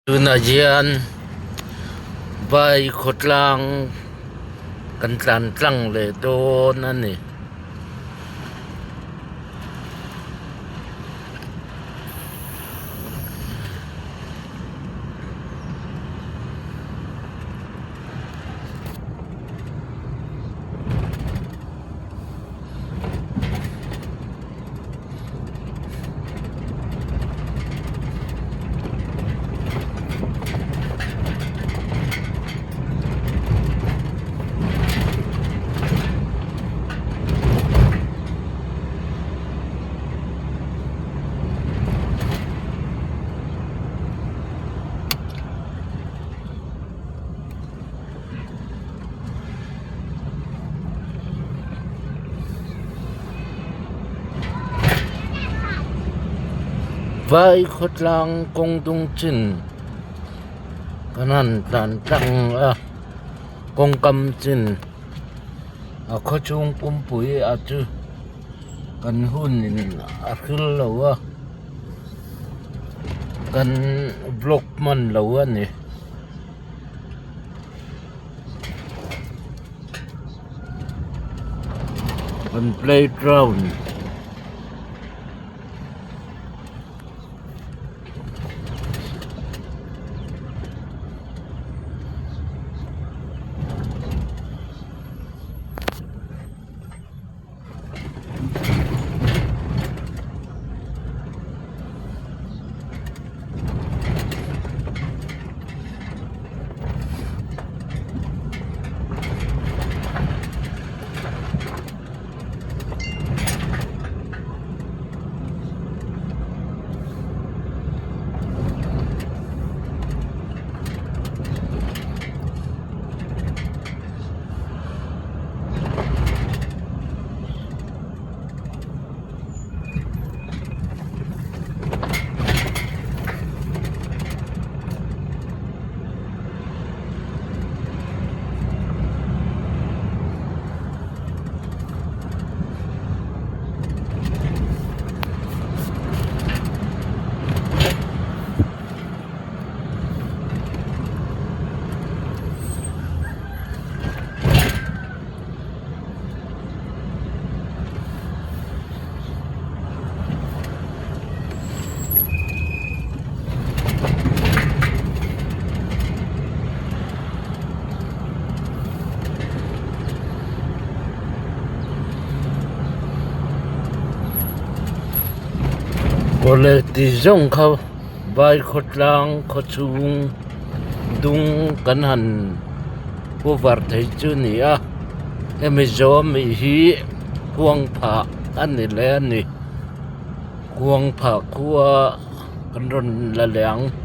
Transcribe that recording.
Tunah hian vai khawtlang kan tlan tlang leh dawn a ni. Vai khawtlang kawng dung chin kan han tlan tlang a kawngkam chin a khaw chhung pumpui a chu kan hun in a hril lo a kan vlog hman lo a ni. An playground Awle ti zawng kha vai khawtlang khaw chhung dung kan han cover thei chu a ni a hemi zawh ami hi khuang phah a ni leh a ni khuang phah khua kan rawn la leh ang.